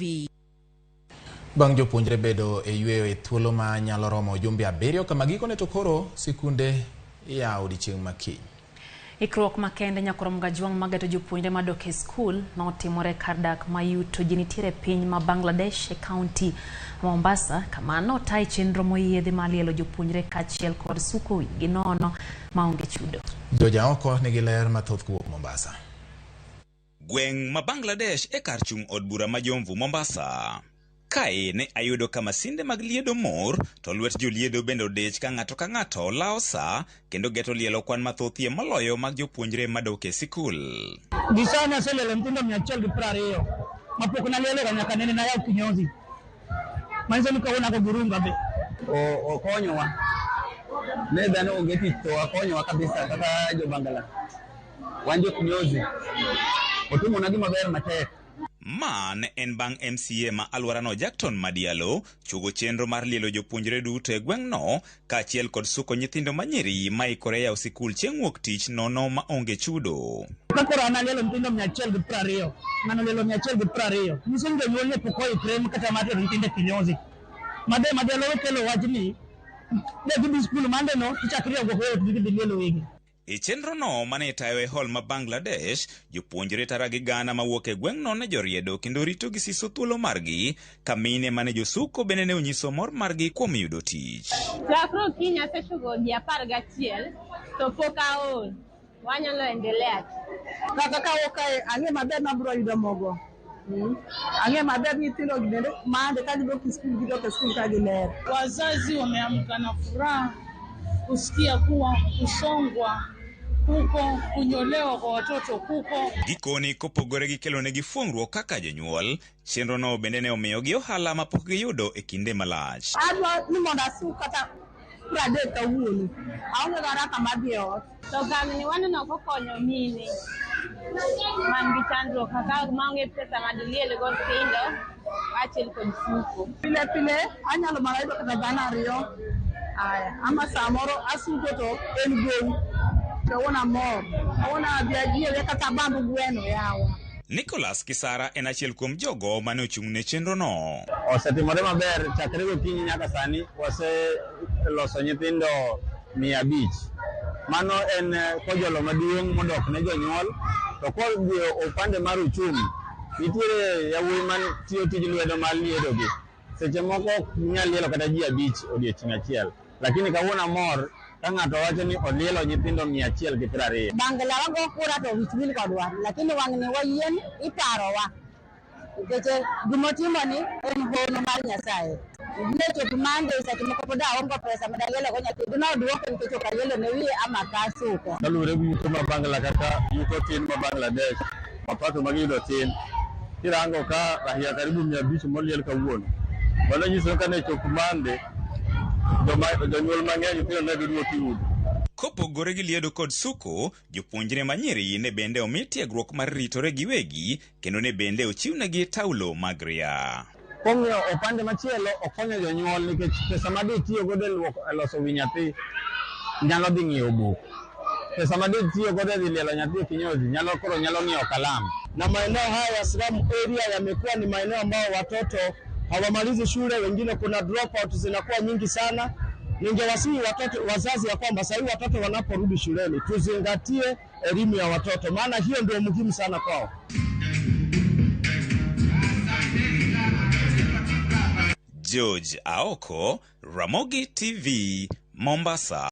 TV. Bang' jopuonjre bedo e yweyo e thuolo ma nyalo romo jumbe 7 kama gikone to koro sikunde iyawo odiechieng' ma kiny. Ikruok makende nyakoro Mgajwang' mageto jopuonjre madok e skul notimore kar dak ma yuto ji nitiere piny ma Bangladesh e kaunti Mombasa kama notaye chenro moyiedhi mar lielo jopuonjre kaachiel kod suko wigi nono maonge chudo. Jojaoko nigi ler mathoth kowuok Mombasa. Gweng' ma Bangladesh e kar chung' od bura ma Jomvu Mombasa. Kae ne ayudo ka masinde mag liedo mor to lwet joliedo bende odich ka ng'ato ka ng'ato lawo sa kendo geto lielo kwan mathothie moloyo mag jopuonjre madok e sikul. Gisani aselielo nyithindo 120 mapok nalieloga nyaka nene nayaw kinyozi. Manyiso ni kawuono ako girunga be. Okonyowa. Ne dhano onge tich to okonyowa kabisa kaka jo Bangla. Wan jo kinyozi. Otimona gima ber matek. Ma ne en bang' MCA ma alworano Jackton Madialo chugo chenro mar lielo jopuonjre duto e gweng'no kaachiel kod suko nyithindo manyiri maikore yawo sikul chieng' wuok tich nono maonge chudo. Ka koro an alielo nyithindo 120, ng'ano olielo 120, nyiso ni jonyuol ne pok oikre kata mar tero nyithindo e kinyozi. Made Madialo kelo wachni, ne gidhi skul mande no, ichak riewgo e ot gidhi lielo wigi. E chenrono mane itayo e hall ma Bangladesh, jopuonjre tara gi gana mawuok e gweng'no ne joriedo kendo rito gi siso thuolo margi, ka mine mane josuko bende ne onyiso mor margi kuom yudo tich. Chakre okinyi asesuko ji 11 to pok aol. Wanyalo endelea. Kata ka wuok kae, ang'e maber ni abiro yudo mogo. Ang'e maber nyithindo bende mande ka gidok e skul, gidok e skul ka giler. Wazazi wameamka na furaha kusikia kuwa kusongwa kuko, kunyolewa kwa watoto kuko. Gikoni kopogore gi kelonegi fuong'ruok kaka jonyuol, chenrono bende ne omiyogi ohala mapok giyudo e kinde malach. Adwa ni mondo asuk kata 30 kawuono. Aonge haraka mar dhi e ot. To gangni waneno kokonyo mine man gi chandruok kaka maonge pesa madiliel go nyithindo kaachiel kod suko. Pile pile anyalo mana yudo kata 200. Aya, ama samoro asuko to en gowi. Kawuono amor. Kawuono adhi ajiewe kata bamb gweno yawa. Nicholas Kisara en achiel kuom jogo mane ochung' ne chenrono. Osetimore maber chakre gokinyi nyaka sani waseloso nyithindo 500. Mano en kojolo maduong' modok ne jonyuol. To kodhi upande mar uchumi, nitiere yawuoyi man tiyo tij lwedo mar liedogi. Seche moko ok nyal lielo kata ji 5 odiechieng' achiel. Lakini kawuono amor ka ng'ato wacho ni olielo nyithindo 120. Bangla wago kura to wich wil kodwa, lakini wang'ni wayien iparowa. Nikech gimotimo ni en hono mar Nyasaye. Ne chop Monday seche moko pod aongo pesa madalielo go nyathi. Nodwoke nikech ok alielo ne wiye ama kasuko. Kaluwore gi yuto ma Bangla kata yuto tin ma Bangladesh, mapato magiyudo tin. Kirango ka rahia karibu 500 moliel kawuono. Mano nyiso ka ne chop Monday, jonyuol mang'eny nyithindo ne dhi duoko e udi. Kopogore gi liedo kod suko, jopuonjre manyiri ne bende omi tiegruok mar ritore giwegi kendo ne bende ochiwnegi taulo mag ria. Kong'iyo opande machielo, okonyo jonyuol nikech pesa ma ditiyo godo e loso wi nyathi nyalo dhi ng'iewo buk. Pesa ma ditiyo godo e dhi lielo nyathi e kinyozi nyalo koro nyalo ng'iewo kalam. Na maeneo haya ya slum area yamekuwa ni maeneo ambayo watoto hawamalizi shule, wengine kuna dropout zinakuwa nyingi sana. Ningewasihi watoto wazazi ya kwamba sasa hivi watoto wanaporudi shuleni tuzingatie elimu ya watoto, maana hiyo ndio muhimu sana kwao. George Aoko, Ramogi TV, Mombasa.